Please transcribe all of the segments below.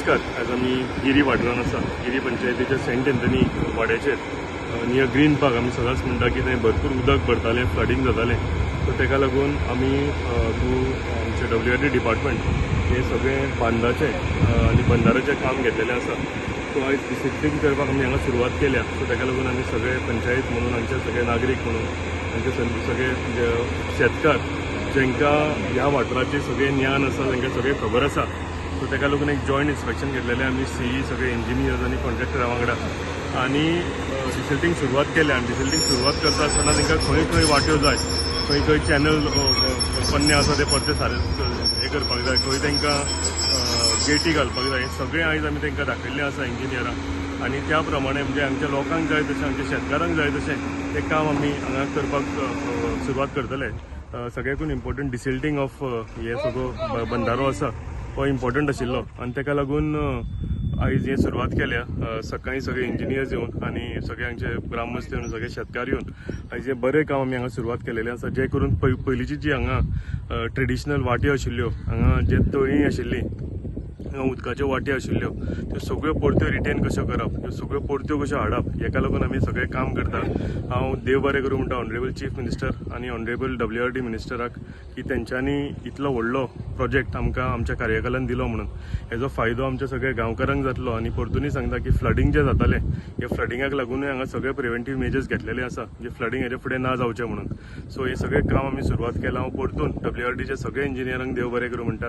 नमस्कार. आज आमी गिरी वाठारांत आसा. गिरी पंचायतीच्या सेंट एंथनी वाड्याचेर, नियर ग्रीन पार्क. आमी सदांच म्हणटा की थंय भरपूर उदक भरतालें, फ्लडींग जातालें. सो ताका लागून आमी थ्रू आमचे डब्ल्यू आर डी डिपार्टमेंट हे सगळें बांदाचें आनी बंदाराचें काम घेतलेलें आसा. सो आयज डिसिल्टींग करपाक आमी हांगा सुरवात केल्या. सो ताका लागून आमी सगळे पंचायत म्हणून, हांगचे सगळे नागरीक म्हणून, हांगचे सगळे जे शेतकार, जांकां ह्या वाठाराचें सगळें ज्ञान आसा, तांकां सगळें खबर आसा, सो ताका लागून एक जॉयंट इन्स्पेक्शन घेतलेलें आमी सीई, सगळे इंजिनियर्स आनी कॉन्ट्रॅक्टरा वांगडा आनी डिसिल्टींग सुरवात केल्या. आनी डिसिल्टींग सुरवात करता आसतना तांकां खंय खंय वाट्यो जाय, खंय खंय चॅनल पोन्ने आसा ते परते सारे हे करपाक जाय, खंय तांकां गेटी घालपाक जाय, हें सगळें आयज आमी तांकां दाखयल्लें आसा इंजिनियरांक. आनी त्या प्रमाणे, म्हणजे आमच्या लोकांक जाय तशें, आमच्या शेतकारांक जाय तशें तें काम आमी हांगा करपाक सुरवात करतले. सगळ्याकून इम्पॉर्टंट डिसिल्टींग ऑफ हे सगळो बंदारो आसा हो इम्पॉर्टंट आशिल्लो आनी ताका लागून आयज हे सुरवात केल्या. सकाळीं सगळे इंजिनियर्स येवन आनी सगळे हांगचे ग्रामस्थ येवन, सगळे शेतकार येवन आयज हें बरें काम आमी हांगा सुरवात केलेलें आसा, जें करून पयलींची जी हांगा ट्रेडिशनल वाट्यो आशिल्ल्यो, हांगा जे तळीं आशिल्लीं, हांगा उदकाच्यो वाट्यो आशिल्ल्यो, त्यो सगळ्यो परत्यो रिटेन कश्यो करप, त्यो सगळ्यो परत्यो कश्यो हाडप, हेका लागून आमी सगळें काम करता. हांव देव बरें करूं म्हणटा ऑनरेबल चीफ मिनिस्टर आनी ऑनरेबल डब्ल्यू आर डी मिनिस्टराक की तेंच्यांनी इतलो व्हडलो प्रोजेक्ट आमकां आमच्या कार्यकालान दिलो म्हणून. हेजो फायदो आमच्या सगळ्या गांवकारांक जातलो. आनी परतूनय सांगता की फ्लडींग जें जातालें, हे फ्लडिंगाक लागूनय हांगा सगळे प्रिवेंटीव मेजर्स घेतलेले आसा, म्हणजे फ्लडींग हेजे फुडें ना जावचें म्हणून. सो हे सगळें काम आमी सुरवात केलां. हांव परतून डब्ल्यू आर डीच्या सगळे इंजिनियरांक देव बरें करूं म्हणटा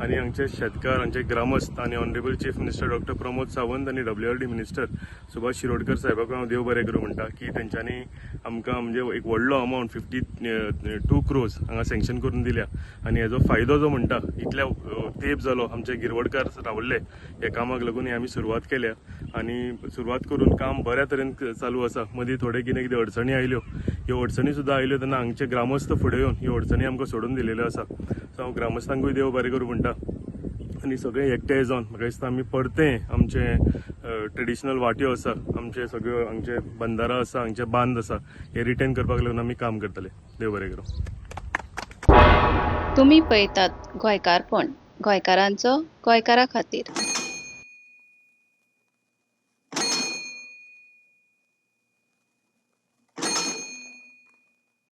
आनी हांगचे शेतकार, हांगचे ग्रामस्थ आनी honourable chief minister doctor Pramod Sawant आनी W R D minister Subhash Shirodkar साहेबाक हांव देव बरें करूं म्हणटा की तेंच्यांनी आमकां म्हणजे एक व्हडलो अमावंट 52 क्रोर्स हांगा सँक्शन करून दिल्या. आनी हेजो फायदो जो म्हणटा, इतल्या तेंप जालो आमचे गिरवडकार रावल्ले, ह्या कामाक लागून ही आमी सुरवात केल्या आनी सुरवात करून काम बऱ्या तरेन चालू आसा. मदीं थोडे कितें कितें अडचणी आयल्यो. ह्यो अडचणी सुद्दां आयल्यो तेन्ना हांगचे ग्रामस्थ फुडें येवन ह्यो अडचणी आमकां सोडून दिलेल्यो आसा. सो हांव ग्रामस्थांकूय देव बरें करूं म्हणटा आनी सगळे एकठांय जावन म्हाका दिसता आमी परतें आमचे ट्रेडिशनल वाट्यो आसा, आमचे सगळ्यो हांगचे बंदारा आसा, हांगचे बांद आसा, हे रिटेन करपाक लागून आमी काम करतले. देव बरें करूं. तुमी पळयतात गोंयकारपण, गोंयकारांचो गोंयकारा खातीर.